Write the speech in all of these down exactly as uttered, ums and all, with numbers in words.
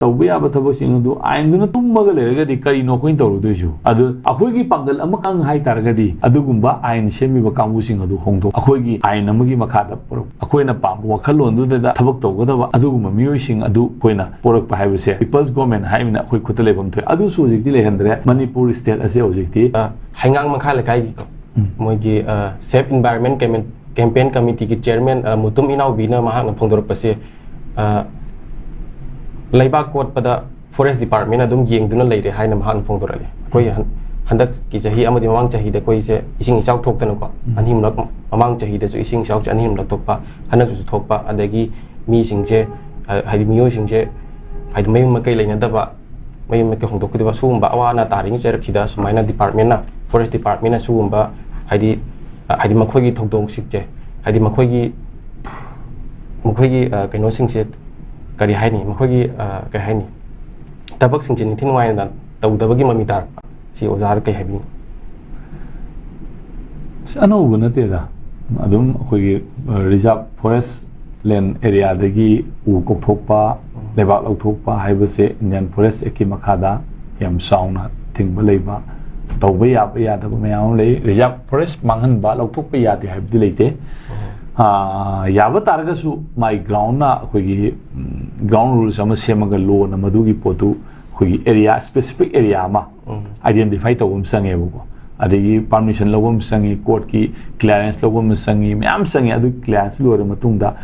ꯇꯧꯕ ꯌꯥꯕ ꯊꯕꯛꯁꯤꯡ ꯑꯗꯨ ꯑꯥꯏꯟꯗꯨꯅ ꯇꯨꯝꯃꯒ ꯂꯩꯔꯒꯗꯤ ꯀꯔꯤꯅꯣ ꯑꯩꯈꯣꯏꯅ ꯇꯧꯔꯨꯗꯣꯏꯁꯨ? ꯑꯗꯨ ꯑꯩꯈꯣꯏꯒꯤ ꯄꯥꯡꯒꯜ ꯑꯃꯈꯛ ꯍꯥꯏ ꯇꯥꯔꯒꯗꯤ ꯑꯗꯨꯒꯨꯝꯕ ꯑꯥꯏꯟ ꯁꯦꯝꯃꯤꯕ ꯀꯥꯡꯕꯨꯁꯤꯡ ꯑꯗꯨ ꯍꯣꯡꯗꯣꯛ, ꯑꯩꯈꯣꯏꯒꯤ ꯑꯥꯏꯟ ꯑꯃꯒꯤ ꯃꯈꯥꯗ ꯄꯨꯔꯛ-, ꯑꯩꯈꯣꯏꯅ ꯄꯥꯝꯕ ꯋꯥꯈꯜꯂꯣꯟꯗꯨꯗ ꯊꯕꯛ ꯇꯧꯒꯗꯕ ꯑꯗꯨꯒꯨꯝꯕ ꯃꯤꯑꯣꯏꯁꯤꯡ ꯑꯗꯨ ꯑꯩꯈꯣꯏꯅ ꯄꯣꯔꯛꯄ ꯍꯥꯏꯕꯁꯦ people's government ꯍꯥꯏꯕꯅ ꯑꯩꯈꯣꯏ ꯈꯨꯠꯇ ꯂꯩꯐꯝ ꯊꯣꯛꯑꯦ꯫ ꯑꯗꯨꯁꯨ ꯍꯧꯖꯤꯛꯇꯤ ꯂꯩꯍꯟꯗ꯭ꯔꯦ꯫ ꯃꯅꯤꯄꯨꯔ state ꯑꯁꯦ ꯍꯧꯖꯤꯛꯇꯤ, ꯑ, ꯍꯩꯉꯥꯡ ꯃꯈꯥ ꯂꯩꯀꯥꯏꯒꯤꯀꯣ, ꯎꯝ꯫ ꯃꯣꯏꯒꯤ, ꯑ, Save Environment Campaign, Campaign Committeeꯒꯤ chairman, ꯑ, ꯃꯨꯇꯨꯝ ꯏꯅꯥꯎꯕꯤꯅ ꯃꯍꯥꯛꯅ ꯐꯣꯡꯗꯣꯔꯛꯄꯁꯦ, ꯑ, ꯂꯩꯕꯥꯛ ꯀꯣꯠꯄꯗ forest departmentꯅ ꯑꯗꯨꯝ ꯌꯦꯡꯗꯨꯅ ꯂꯩꯔꯦ ꯍꯥꯏꯅ ꯃꯍꯥꯛꯅ ꯐꯣꯡꯗꯣꯔꯛꯂꯤ꯫ ꯑꯩꯈꯣꯏ ꯍꯟ-, ꯍꯟꯗꯛꯀꯤ ꯆꯍꯤ ꯑꯃꯗꯤ ꯃꯃꯥꯡ ꯆꯍꯤꯗ ꯑꯩꯈꯣꯏꯁꯦ ꯏꯁꯤꯡ ꯏꯆꯥꯎ ꯊꯣꯛꯇꯅꯀꯣ, ꯎꯝ꯫ ꯑꯅꯤꯔꯛ, ꯃꯃꯥꯡ ꯆꯍꯤꯗꯁꯨ ꯏꯁꯤꯡ ꯏꯆꯥꯎꯁꯦ ꯑꯅꯤꯔꯛ ꯊꯣꯛꯄ, ꯍꯟꯗꯛꯁꯨ ꯊꯣꯛꯄ, ꯑꯗꯒꯤ ꯃꯤꯁꯤꯡꯁꯦ, ꯑ, ꯍꯥꯏꯗꯤ ꯃꯤꯑꯣꯏꯁꯤꯡꯁꯦ, ꯍꯥꯏꯗꯤ ꯃꯌꯨꯝ ꯃꯀꯩ ꯂꯩꯅꯗꯕ, ꯃꯌꯨꯝ ꯃꯀꯩ ꯍꯣꯡꯗꯣꯛꯈꯤꯗꯕ, ꯁꯤꯒꯨꯝꯕ ꯑꯋꯥ ꯑꯅꯥ ꯇꯥꯔꯤꯉꯩ ꯆꯩꯔꯛꯁꯤꯗ ꯁꯨꯃꯥꯏꯅ departmentꯅ, forest departmentꯅ ꯁꯤꯒꯨꯝꯕ, ꯍꯥꯏꯗꯤ, ꯑ, ꯍꯥꯏꯗꯤ ꯃꯈꯣꯏꯒꯤ ꯊꯧꯗꯣꯛꯁꯤꯡꯁꯦ, ꯍꯥꯏꯗꯤ ꯃꯈꯣꯏꯒꯤ, ꯃꯈꯣꯏꯒꯤ, ꯑ, ꯀꯩꯅꯣꯁꯤꯡꯁꯦ, ꯀꯔꯤ ꯍꯥꯏꯅꯤ, ꯃꯈꯣꯏꯒꯤ, ꯑ, ꯀꯩ ꯍꯥꯏꯅꯤ, ꯊꯕꯛꯁꯤꯡꯁꯦ ꯅꯤꯡꯊꯤ ꯅꯨꯡꯉꯥꯏꯅ ꯇꯧꯗꯕꯒꯤ ꯃꯃꯤ ꯇꯥꯔꯛꯄ, ꯁꯤ ꯑꯣꯖꯥꯗ ꯀꯩ ꯍꯥꯏꯕꯤꯅꯤ? ꯑꯁ, ꯑꯅꯧꯕ ꯅꯠꯇꯦꯗ꯫ ꯑꯗꯨꯝ ꯑꯩꯈꯣꯏꯒꯤ, ꯑ, reserve forest land areaꯗꯒꯤ ꯎ ꯀꯣꯛꯊꯣꯛꯄ, ꯎꯝ꯫ ꯂꯩꯕꯥꯛ ꯂꯧꯊꯣꯛꯄ ꯍꯥꯏꯕꯁꯦ Indian Forest Actꯀꯤ ꯃꯈꯥꯗ ꯌꯥꯝ ꯆꯥꯎꯅ ꯊꯤꯡꯕ ꯂꯩꯕ, ꯇꯧꯕ ꯌꯥꯕ ꯌꯥꯗꯕ ꯃꯌꯥꯝ ꯑꯃ ꯂꯩ꯫ Reserve forest ꯃꯥꯡꯍꯟꯕ, ꯂꯧꯊꯣꯛꯄ ꯌꯥꯗꯦ ꯍꯥꯏꯕꯗꯤ ꯂꯩꯇꯦ꯫ ꯎꯝ꯫ ꯑ, ꯌꯥꯕ ꯇꯥꯔꯒꯁꯨ ꯃꯥꯏ groundꯅ ꯑꯩꯈꯣꯏꯒꯤ, ꯎꯝ, ground rules ꯑꯃ ꯁꯦꯝꯃꯒ ꯂꯣꯅ ꯃꯗꯨꯒꯤ ꯄꯣꯠꯇꯨ ꯑꯩꯈꯣꯏꯒꯤ area, specific area ꯑꯃ ꯎꯝ꯫ identify ꯇꯧꯕ ꯑꯃ ꯆꯪꯉꯦꯕꯀꯣ꯫ ꯑꯗꯒꯤ permission ꯂꯧꯕ ꯑꯃ ꯆꯪꯉꯤ, courtꯀꯤ clearance ꯂꯧꯕ ꯑꯃ ꯆꯪꯉꯤ, ꯃꯌꯥꯝ ꯆꯪꯉꯤ꯫ ꯑꯗꯨ clearance ꯂꯣꯏꯔ ꯃꯇꯨꯡꯗ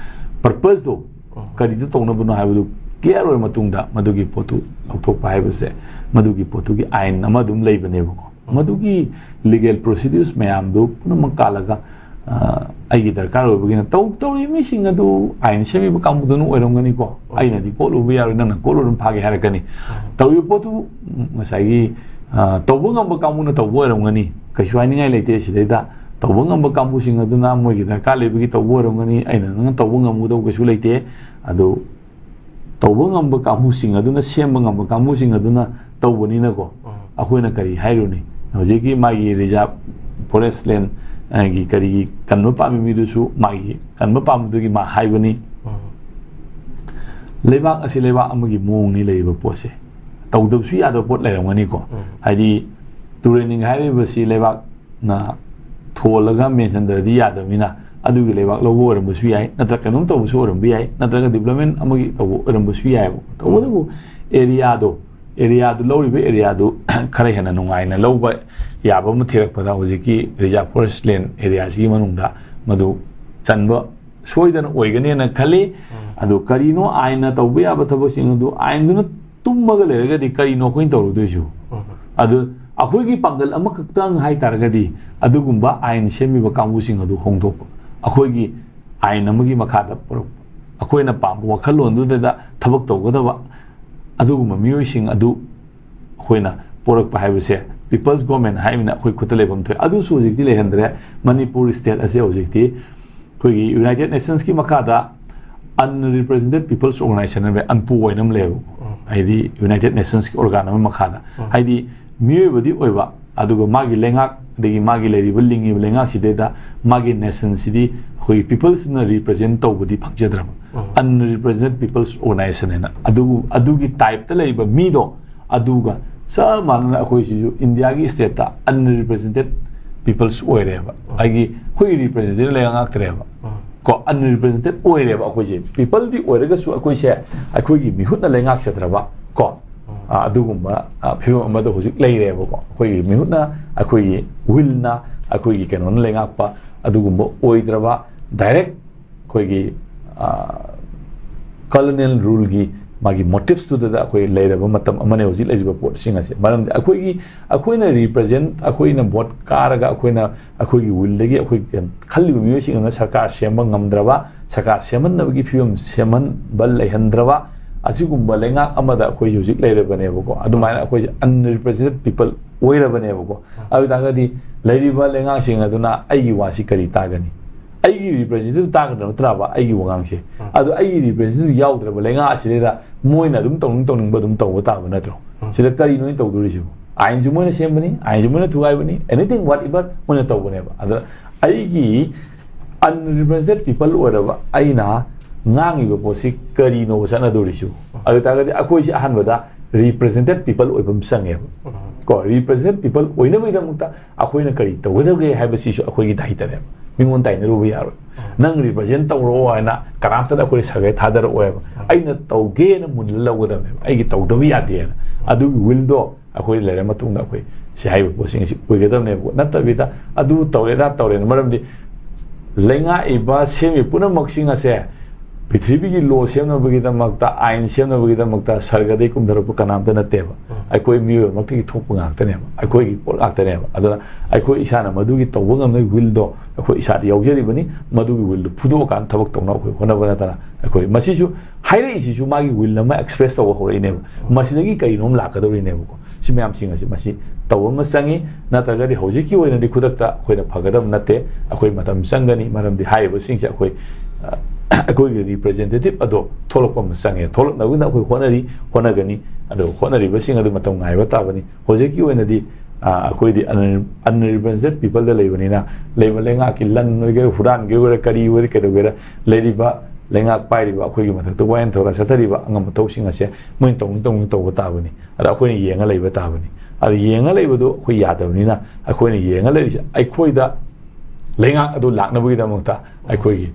purposeꯗꯣ ꯎꯝ꯫ ꯀꯔꯤꯗ ꯇꯧꯅꯕꯅꯣ ꯍꯥꯏꯕꯗꯨ clear ꯑꯣꯏꯔ ꯃꯇꯨꯡꯗ ꯃꯗꯨꯒꯤ ꯄꯣꯠꯇꯨ ꯂꯧꯊꯣꯛꯄ ꯍꯥꯏꯕꯁꯦ ꯃꯗꯨꯒꯤ ꯄꯣꯠꯇꯨꯒꯤ ꯑꯥꯏꯟ ꯑꯃ ꯑꯗꯨꯝ ꯂꯩꯕꯅꯦꯕꯀꯣ꯫ ꯎꯝ꯫ ꯃꯗꯨꯒꯤ legal procedures ꯃꯌꯥꯝꯗꯨ ꯄꯨꯝꯅꯃꯛ ꯀꯥꯜꯂꯒ, ꯑ, ꯑꯩꯒꯤ ꯗꯔꯀꯥꯔ ꯑꯣꯏꯕꯒꯤꯅ ꯇꯧ-, ꯇꯧꯔꯤꯕ ꯃꯤꯁꯤꯡ ꯑꯗꯨ ꯑꯥꯏꯟ ꯁꯦꯝꯃꯤꯕ ꯀꯥꯡꯕꯨꯗꯨꯅ ꯑꯣꯏꯔꯝꯒꯅꯤꯀꯣ꯫ ꯎꯝ꯫ ꯑꯩꯅꯗꯤ ꯀꯣꯠꯂꯨꯕ ꯌꯥꯔꯣꯏ, ꯅꯪꯅ ꯀꯣꯠꯂꯨꯔ ꯑꯗꯨꯝ ꯐꯥꯒꯦ ꯍꯥꯏꯔꯛꯀꯅꯤ꯫ ꯎꯝ꯫ ꯇꯧꯔꯤꯕ ꯄꯣꯠꯇꯨ, ꯎꯝ, ꯉꯁꯥꯏꯒꯤ, ꯑ, ꯇꯧꯕ ꯉꯝꯕ ꯀꯥꯡꯕꯨꯅ ꯇꯧꯕ ꯑꯣꯏꯔꯝꯒꯅꯤ, ꯀꯩꯁꯨ ꯍꯥꯏꯅꯤꯡꯉꯥꯏ ꯂꯩꯇꯦ꯫ ꯁꯤꯗꯩꯗ ꯇꯧꯕ ꯉꯝꯕ ꯀꯥꯡꯕꯨꯁꯤꯡ ꯑꯗꯨꯅ ꯃꯣꯏꯒꯤ ꯗꯔꯀꯥꯔ ꯂꯩꯕꯒꯤ ꯇꯧꯕ ꯑꯣꯏꯔꯝꯒꯅꯤ, ꯑꯩꯅ ꯅꯪꯅ ꯇꯧꯕ ꯉꯝꯒꯗꯧꯕ ꯀꯩꯁꯨ ꯂꯩꯇꯦ꯫ ꯑꯗꯨ ꯇꯧꯕ ꯉꯝꯕ ꯀꯥꯡꯕꯨꯁꯤꯡ ꯑꯗꯨꯅ, ꯁꯦꯝꯕ ꯉꯝꯕ ꯀꯥꯡꯕꯨꯁꯤꯡ ꯑꯗꯨꯅ ꯇꯧꯕꯅꯤꯅꯀꯣ꯫ ꯎꯝ꯫ ꯑꯩꯈꯣꯏꯅ ꯀꯔꯤ ꯍꯥꯏꯔꯨꯅꯤ? ꯍꯧꯖꯤꯛꯀꯤ ꯃꯥꯒꯤ reserve forest land, ꯑ, ꯒꯤ ꯀꯔꯤꯒꯤ ꯀꯟꯕ ꯄꯥꯝꯃꯤ ꯃꯤꯗꯨꯁꯨ ꯃꯥꯒꯤ ꯀꯟꯕ ꯄꯥꯝꯕꯗꯨꯒꯤ ꯃꯥ ꯍꯥꯏꯕꯅꯤ꯫ ꯎꯝ꯫ ꯂꯩꯕꯥꯛ ꯑꯁꯤ ꯂꯩꯕꯥꯛ ꯑꯃꯒꯤ ꯃꯑꯣꯡꯅꯤ ꯂꯩꯔꯤꯕ ꯄꯣꯠꯁꯦ꯫ ꯇꯧꯗꯕꯁꯨ ꯌꯥꯗꯕ ꯄꯣꯠ ꯂꯩꯔꯝꯒꯅꯤꯀꯣ꯫ ꯎꯝ꯫ ꯍꯥꯏꯗꯤ ꯇꯨꯔꯦꯟ ꯅꯤꯡꯈꯥꯏꯔꯤꯕꯁꯤ ꯂꯩꯕꯥꯛꯅ ꯊꯣꯜꯂꯒ ꯃꯦꯟꯁꯤꯟꯗ꯭ꯔꯗꯤ ꯌꯥꯗꯕꯅꯤꯅ, ꯑꯗꯨꯒꯤ ꯂꯩꯕꯥꯛ ꯂꯧꯕ ꯑꯣꯏꯔꯝꯕꯁꯨ ꯌꯥꯏ, ꯅꯠꯇ꯭ꯔꯒ ꯀꯩꯅꯣꯝ ꯇꯧꯕꯁꯨ ꯑꯣꯏꯔꯝꯕ ꯌꯥꯏ, ꯅꯠꯇ꯭ꯔꯒ development ꯑꯃꯒꯤ ꯇꯧꯕ ꯑꯣꯏꯔꯝꯕꯁꯨ ꯌꯥꯏꯕ꯫ ꯇꯧꯕꯇꯕꯨ area ꯗꯣ, area ꯗꯨ, ꯂꯧꯔꯤꯕ area ꯗꯨ ꯈꯔ ꯍꯦꯟꯅ ꯅꯨꯡꯉꯥꯏꯅ ꯂꯧꯕ ꯌꯥꯕ ꯑꯃ ꯊꯤꯔꯛꯄꯗ, ꯍꯧꯖꯤꯛꯀꯤ reserve forest land area ꯁꯤꯒꯤ ꯃꯅꯨꯡꯗ ꯃꯗꯨ ꯆꯟꯕ ꯁꯣꯏꯗꯅ ꯑꯣꯏꯒꯅꯦꯅ ꯈꯜꯂꯤ꯫ ꯎꯝ꯫ ꯑꯗꯨ ꯀꯔꯤꯅꯣ ꯑꯥꯏꯟꯅ ꯇꯧꯕ ꯌꯥꯕ ꯊꯕꯛꯁꯤꯡ ꯑꯗꯨ? ꯑꯥꯏꯟꯗꯨꯅ ꯇꯨꯝꯃꯒ ꯂꯩꯔꯒꯗꯤ ꯀꯔꯤꯅꯣ ꯑꯩꯈꯣꯏꯅ ꯇꯧꯔꯨꯗꯣꯏꯁꯨ? ꯎꯝ꯫ ꯑꯗꯨ ꯑꯩꯈꯣꯏꯒꯤ ꯄꯥꯡꯒꯜ ꯑꯃꯈꯛꯇꯪ ꯍꯥꯏꯇꯥꯔꯒꯗꯤ, ꯑꯗꯨꯒꯨꯝꯕ ꯑꯥꯏꯟ ꯁꯦꯝꯃꯤꯕ ꯀꯥꯡꯕꯨꯁꯤꯡ ꯑꯗꯨ ꯍꯣꯡꯗꯣꯛꯄ, ꯑꯩꯈꯣꯏꯒꯤ ꯑꯥꯏꯟ ꯑꯃꯒꯤ ꯃꯈꯥꯗ ꯄꯨꯔꯛꯄ, ꯑꯩꯈꯣꯏꯅ ꯄꯥꯝꯕ ꯋꯥꯈꯜꯂꯣꯟꯗꯨꯗ ꯊꯕꯛ ꯇꯧꯒꯗꯕ ꯑꯗꯨꯒꯨꯝꯕ ꯃꯤꯑꯣꯏꯁꯤꯡ ꯑꯗꯨ ꯑꯩꯈꯣꯏꯅ ꯄꯣꯔꯛꯄ ꯍꯥꯏꯕꯁꯦ, people's government ꯍꯥꯏꯕꯅ ꯑꯩꯈꯣꯏ ꯈꯨꯠꯇ ꯂꯩꯐꯝ ꯊꯣꯛꯑꯦ꯫ ꯑꯗꯨꯁꯨ ꯍꯧꯖꯤꯛꯇꯤ ꯂꯩꯍꯟꯗ꯭ꯔꯦ꯫ ꯃꯅꯤꯄꯨꯔ state ꯑꯁꯦ ꯍꯧꯖꯤꯛꯇꯤ ꯑꯩꯈꯣꯏꯒꯤ United Nations ꯀꯤ ꯃꯈꯥꯗ unrepresented people's organization ꯍꯥꯏꯕ, UNPO ꯍꯥꯏꯅ ꯑꯃ ꯂꯩꯌꯦꯕ꯫ ꯎꯝ꯫ ꯍꯥꯏꯗꯤ United Nations ꯀꯤ organ ꯑꯃ ꯃꯈꯥꯗ꯫ ꯎꯝ꯫ ꯍꯥꯏꯗꯤ ꯃꯤꯑꯣꯏꯕꯗꯤ ꯑꯣꯏꯕ, ꯑꯗꯨꯒ ꯃꯥꯒꯤ ꯂꯩꯉꯥꯛ, ꯑꯗꯒꯤ ꯃꯥꯒꯤ ꯂꯩꯔꯤꯕ ꯂꯤꯡꯉꯤꯕ ꯂꯩꯉꯥꯛꯁꯤꯗꯩꯗ ꯃꯥꯒꯤ nation ꯁꯤꯗꯤ ꯑꯩꯈꯣꯏꯒꯤ peoples ꯅ represent ꯇꯧꯕꯗꯤ ꯐꯪꯖꯗ꯭ꯔꯕ, ꯎꯝ꯫ Unrepresented people's organization ꯍꯥꯏꯅ꯫ ꯑꯗꯨꯕꯨ ꯑꯗꯨꯒꯤ type ꯇ ꯂꯩꯔꯤꯕ ꯃꯤꯗꯣ, ꯑꯗꯨꯒ ꯆꯞ ꯃꯥꯟꯅꯅ ꯑꯩꯈꯣꯏꯁꯤꯁꯨ ꯏꯟꯗꯤꯌꯥꯒꯤ state ꯇ unrepresented peoples ꯑꯣꯏꯔꯦꯕ꯫ ꯎꯝ꯫ ꯑꯩꯒꯤ, ꯑꯩꯈꯣꯏꯒꯤ representative ꯂꯩꯉꯥꯛꯇ꯭ꯔꯦꯕ꯫ ꯎꯝ꯫ ꯀꯣ, unrepresented ꯑꯣꯏꯔꯦꯕ ꯑꯩꯈꯣꯏꯁꯦ꯫ People ꯗꯤ ꯑꯣꯏꯔꯒꯁꯨ ꯑꯩꯈꯣꯏꯁꯦ, ꯑꯩꯈꯣꯏꯒꯤ ꯃꯤꯍꯨꯠꯅ ꯂꯩꯉꯥꯛꯆꯗ꯭ꯔꯕ ꯀꯣ, ꯎꯝ꯫ ꯑ, ꯑꯗꯨꯒꯨꯝꯕ, ꯑ, ꯐꯤꯕꯝ ꯑꯃꯗ ꯍꯧꯖꯤꯛ ꯂꯩꯔꯦꯕꯀꯣ꯫ ꯑꯩꯈꯣꯏꯒꯤ ꯃꯤꯍꯨꯠꯅ, ꯑꯩꯈꯣꯏꯒꯤ will ꯅ, ꯑꯩꯈꯣꯏꯒꯤ ꯀꯩꯅꯣꯅ ꯂꯩꯉꯥꯛꯄ ꯑꯗꯨꯒꯨꯝꯕ ꯑꯣꯏꯗ꯭ꯔꯕ, direct ꯑꯩꯈꯣꯏꯒꯤ, ꯑ, colonial rule ꯒꯤ ꯃꯥꯒꯤ motives ꯇꯨꯗ ꯑꯩꯈꯣꯏ ꯂꯩꯔꯕ ꯃꯇꯝ ꯑꯃꯅꯦ ꯍꯧꯖꯤꯛ ꯂꯩꯔꯤꯕ ꯄꯣꯠꯁꯤꯡ ꯑꯁꯦ꯫ ꯃꯔꯝꯗꯤ ꯑꯩꯈꯣꯏꯒꯤ, ꯑꯩꯈꯣꯏꯅ represent, ꯑꯩꯈꯣꯏꯅ vote ꯀꯥꯔꯒ ꯑꯩꯈꯣꯏꯅ, ꯑꯩꯈꯣꯏꯒꯤ will ꯗꯒꯤ ꯑꯩꯈꯣꯏ ꯀꯩꯅꯣ ꯈꯜꯂꯤꯕ ꯃꯤꯑꯣꯏꯁꯤꯡ ꯑꯗꯨꯅ ꯁꯔꯀꯥꯔ ꯁꯦꯝꯕ ꯉꯝꯗ꯭ꯔꯕ, ꯁꯔꯀꯥꯔ ꯁꯦꯝꯍꯟꯅꯕꯒꯤ ꯐꯤꯕꯝ ꯁꯦꯝꯍꯟꯕ ꯂꯩꯍꯟꯗ꯭ꯔꯕ ꯑꯁꯤꯒꯨꯝꯕ ꯂꯩꯉꯥꯛ ꯑꯃꯗ ꯑꯩꯈꯣꯏꯁꯦ ꯍꯧꯖꯤꯛ ꯂꯩꯔꯕꯅꯦꯕꯀꯣ꯫ ꯑꯗꯨꯃꯥꯏꯅ ꯑꯩꯈꯣꯏꯁꯦ unrepresented people ꯑꯣꯏꯔꯕꯅꯦꯕꯀꯣ꯫ ꯑꯗꯨ ꯑꯣꯏ ꯇꯥꯔꯒꯗꯤ ꯂꯩꯔꯤꯕ ꯂꯩꯉꯥꯛꯁꯤꯡ ꯑꯗꯨꯅ ꯑꯩꯒꯤ ꯋꯥꯁꯤ ꯀꯔꯤ ꯇꯥꯒꯅꯤ? ꯑꯩꯒꯤ representative ꯇꯥꯒꯗꯕ ꯅꯠꯇ꯭ꯔꯕ ꯑꯩꯒꯤ ꯋꯥꯉꯥꯡꯁꯦ? ꯎꯝ꯫ ꯑꯗꯣ ꯑꯩꯒꯤ representative ꯌꯥꯎꯗ꯭ꯔꯕ ꯂꯩꯉꯥꯛ ꯑꯁꯤꯗꯩꯗ ꯃꯣꯏꯅ ꯑꯗꯨꯝ ꯇꯧꯅꯤꯡ ꯇꯧꯅꯤꯡꯕ ꯑꯗꯨꯝ ꯇꯧꯕ ꯇꯥꯕ ꯅꯠꯇ꯭ꯔꯣ? ꯎꯝ꯫ ꯁꯤꯗ ꯀꯔꯤꯅꯣ ꯑꯩꯅ ꯇꯧꯗꯣꯔꯤꯁꯤꯕꯨ? ꯑꯥꯏꯟꯁꯨ ꯃꯣꯏꯅ ꯁꯦꯝꯕꯅꯤ, ꯑꯥꯏꯟꯁꯨ ꯃꯣꯏꯅ ꯊꯨꯒꯥꯏꯕꯅꯤ, anything whatever ꯃꯣꯏꯅ ꯇꯧꯕꯅꯦꯕ꯫ ꯑꯗ ꯑꯩꯒꯤ unrepresented people ꯑꯣꯏꯔꯕ ꯑꯩꯅ ꯉꯥꯡꯉꯤꯕ ꯄꯣꯠꯁꯤ ꯀꯔꯤꯅꯣꯕ ꯆꯠꯅꯗꯣꯔꯤꯁꯤꯕꯨ? ꯑꯗꯨ ꯇꯥꯔꯒꯗꯤ ꯑꯩꯈꯣꯏꯁꯤ ꯑꯍꯥꯟꯕꯗ represented people ꯑꯣꯏꯕ ꯑꯃ ꯆꯪꯉꯦꯕ꯫ ꯀꯣ, represented people ꯑꯣꯏꯅꯕꯒꯤꯗꯃꯛꯇ ꯑꯩꯈꯣꯏꯅ ꯀꯔꯤ ꯇꯧꯒꯗꯒꯦ ꯍꯥꯏꯕꯁꯤꯁꯨ ꯑꯩꯈꯣꯏꯒꯤ ꯗꯥꯏꯇꯅꯦꯕ꯫ ꯃꯤꯉꯣꯟꯗ ꯇꯥꯏꯅꯔꯨꯕ ꯌꯥꯔꯣꯏ꯫ ꯅꯪ represent ꯇꯧꯔꯛꯑꯣ ꯍꯥꯏꯅ ꯀꯅꯥꯝꯇꯅ ꯑꯩꯈꯣꯏꯗ ꯁꯔꯒꯩ ꯊꯥꯗꯔꯛꯑꯣꯏꯕ꯫ ꯑꯩꯅ ꯇꯧꯒꯦꯅ ꯃꯨꯜꯂ ꯂꯧꯒꯗꯕꯅꯦꯕ, ꯑꯩꯒꯤ ꯇꯧꯗꯕ ꯌꯥꯗꯦꯅ꯫ ꯑꯗꯨꯒꯤ willꯗꯣ ꯑꯩꯈꯣꯏ ꯂꯩꯔ ꯃꯇꯨꯡꯗ ꯑꯩꯈꯣꯏ ꯁꯤ ꯍꯥꯏꯔꯤꯕ ꯄꯣꯠꯁꯤꯡ ꯑꯁꯤ ꯑꯣꯏꯒꯗꯕꯅꯦꯕꯀꯣ꯫ ꯅꯠꯇꯕꯤꯗ ꯑꯗꯨ ꯇꯧꯔꯦ, ꯑꯗꯥ ꯇꯧꯔꯦꯅ, ꯃꯔꯝꯗꯤ ꯂꯩꯉꯥꯛꯏꯕ, ꯁꯦꯝꯃꯤꯕ ꯄꯨꯝꯅꯃꯛꯁꯤꯡ ꯑꯁꯦ ꯄ꯭ꯔꯤꯊꯤꯕꯤꯒꯤ law ꯁꯦꯝꯅꯕꯒꯤꯗꯃꯛꯇ, ꯑꯥꯏꯟ ꯁꯦꯝꯅꯕꯒꯤꯗꯃꯛꯇ ꯁꯔꯒꯗꯩ ꯀꯨꯝꯊꯔꯛꯄ ꯀꯅꯥꯝꯇ ꯅꯠꯇꯦꯕ꯫ ꯑꯩꯈꯣꯏ ꯃꯤꯑꯣꯏꯕꯃꯛꯇꯒꯤ ꯊꯣꯛꯄ ꯉꯥꯛꯇꯅꯦꯕ, ꯑꯩꯈꯣꯏꯒꯤ ꯄꯣꯠ ꯉꯥꯛꯇꯅꯦꯕ꯫ ꯑꯗꯨꯅ ꯑꯩꯈꯣꯏ ꯏꯁꯥꯅ ꯃꯗꯨꯒꯤ ꯇꯧꯕ ꯉꯝꯅꯕꯒꯤ willꯗꯣ ꯑꯩꯈꯣꯏ ꯏꯁꯥꯗ ꯌꯥꯎꯖꯔꯤꯕꯅꯤ꯫ ꯃꯗꯨꯒꯤ willꯗꯨ ꯐꯨꯗꯣꯛꯑꯀꯥꯟꯗ ꯊꯕꯛ ꯇꯧꯅꯕ ꯑꯩꯈꯣꯏ ꯍꯣꯠꯅꯕ ꯅꯠꯇꯅ, ꯑꯩꯈꯣꯏ ꯃꯁꯤꯁꯨ ꯍꯥꯏꯔꯛꯏꯁꯤꯁꯨ ꯃꯥꯒꯤ will ꯑꯃ express ꯇꯧꯕ ꯍꯧꯔꯛꯏꯅꯦꯕ꯫ ꯃꯁꯤꯗꯒꯤ ꯀꯔꯤꯅꯣꯝ ꯂꯥꯛꯀꯗꯧꯔꯤꯅꯦꯕꯀꯣ꯫ ꯁꯤ ꯃꯌꯥꯝꯁꯤꯡ ꯑꯁꯤ, ꯃꯁꯤ ꯇꯧꯕ ꯑꯃ ꯆꯪꯉꯤ꯫ ꯅꯠꯇ꯭ꯔꯒꯗꯤ ꯍꯧꯖꯤꯛꯀꯤ ꯑꯣꯏꯅꯗꯤ ꯈꯨꯗꯛꯇ ꯑꯩꯈꯣꯏꯅ ꯐꯒꯗꯕ ꯅꯠꯇꯦ, ꯑꯩꯈꯣꯏ ꯃꯇꯝ ꯆꯪꯒꯅꯤ꯫ ꯃꯔꯝꯗꯤ ꯍꯥꯏꯔꯤꯕꯁꯤꯡꯁꯦ ꯑꯩꯈꯣꯏ, ꯑ, ꯑꯩꯈꯣꯏꯒꯤ representative ꯑꯗꯣ ꯊꯣꯛꯂꯛꯄ ꯑꯃ ꯆꯪꯉꯦ꯫ ꯊꯣꯛꯂꯛꯅꯕꯒꯤꯗꯃꯛ ꯑꯩꯈꯣꯏ ꯍꯣꯠꯅꯔꯤ, ꯍꯣꯠꯅꯒꯅꯤ꯫ ꯑꯗꯣ ꯍꯣꯠꯅꯔꯤꯕꯁꯤꯡ ꯑꯗꯨ ꯃꯇꯝ ꯉꯥꯏꯕ ꯇꯥꯕꯅꯤ꯫ ꯍꯧꯖꯤꯛꯀꯤ ꯑꯣꯏꯅꯗꯤ, ꯑ, ꯑꯩꯈꯣꯏꯗꯤ un-, unrepresented peopleꯗ ꯂꯩꯕꯅꯤꯅ, ꯂꯩꯕ ꯂꯩꯉꯥꯛꯀꯤ ꯂꯟ ꯑꯣꯏꯒꯦꯔꯥ, ꯍꯨꯔꯥꯟꯒꯦ ꯑꯣꯏꯒꯦꯔꯥ, ꯀꯔꯤ ꯑꯣꯏꯒꯦꯔꯥ, ꯀꯩꯗꯧꯒꯦꯔꯥ, ꯂꯩꯔꯤꯕ ꯂꯩꯉꯥꯛ ꯄꯥꯏꯔꯤꯕ ꯑꯩꯈꯣꯏꯒꯤ ꯃꯊꯛꯇ ꯋꯥꯌꯦꯜ ꯊꯧꯔꯥꯡ ꯆꯠꯊꯔꯤꯕ ꯑꯉꯝ ꯑꯊꯧꯁꯤꯡ ꯑꯁꯦ ꯃꯣꯏꯅ ꯇꯧꯅꯤꯡ ꯇꯧꯅꯤꯡ ꯇꯧꯕ ꯇꯥꯕꯅꯤ꯫ ꯑꯗ ꯑꯩꯈꯣꯏꯅ ꯌꯦꯡꯉ ꯂꯩꯕ ꯇꯥꯕꯅꯤ꯫ ꯑꯗ ꯌꯦꯡꯉ ꯂꯩꯕꯗꯣ ꯑꯩꯈꯣꯏ ꯌꯥꯗꯕꯅꯤꯅ, ꯑꯩꯈꯣꯏꯅ ꯌꯦꯡꯉ ꯂꯩꯔꯤꯁꯦ ꯑꯩꯈꯣꯏꯗ ꯂꯩꯉꯥꯛ ꯑꯗꯨ ꯂꯥꯛꯅꯕꯒꯤꯗꯃꯛꯇ ꯑꯩꯈꯣꯏꯒꯤ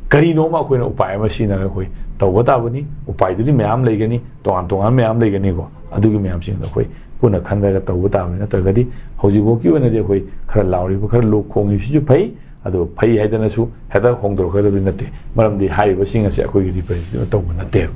ꯀꯔꯤꯅꯣꯃ ꯑꯩꯈꯣꯏꯅ ꯎꯄꯥꯏ ꯑꯃ ꯁꯤꯖꯤꯟꯅꯔꯒ ꯑꯩꯈꯣꯏ ꯇꯧꯕ ꯇꯥꯕꯅꯤ꯫ ꯎꯄꯥꯏꯗꯨꯗꯤ ꯃꯌꯥꯝ ꯂꯩꯒꯅꯤ, ꯇꯣꯉꯥꯟ ꯇꯣꯉꯥꯟꯕ ꯃꯌꯥꯝ ꯂꯩꯒꯅꯤꯀꯣ꯫ ꯑꯗꯨꯒꯤ ꯃꯌꯥꯝꯁꯤꯡꯗꯣ ꯑꯩꯈꯣꯏ ꯄꯨꯟꯅ ꯈꯟꯅꯔꯒ ꯇꯧꯕ ꯇꯥꯕꯅꯤ꯫ ꯅꯠꯇ꯭ꯔꯒꯗꯤ ꯍꯧꯖꯤꯛꯐꯥꯎꯒꯤ ꯑꯣꯏꯅꯗꯤ ꯑꯩꯈꯣꯏ ꯈꯔ ꯂꯥꯎꯔꯤꯕ, ꯈꯔ ꯂꯣꯛ ꯈꯣꯡꯉꯤꯕꯁꯤꯁꯨ ꯐꯩ, ꯑꯗꯣ ꯐꯩ ꯍꯥꯏꯗꯅꯁꯨ ꯍꯦꯛꯇ ꯍꯣꯡꯗꯣꯔꯛꯀꯗꯕꯗꯤ ꯅꯠꯇꯦ꯫ ꯃꯔꯝꯗꯤ ꯍꯥꯏꯔꯤꯕꯁꯤꯡ ꯑꯁꯦ ꯑꯩꯈꯣꯏꯒꯤ representative ꯇꯧꯕ ꯅꯠꯇꯦꯕ꯫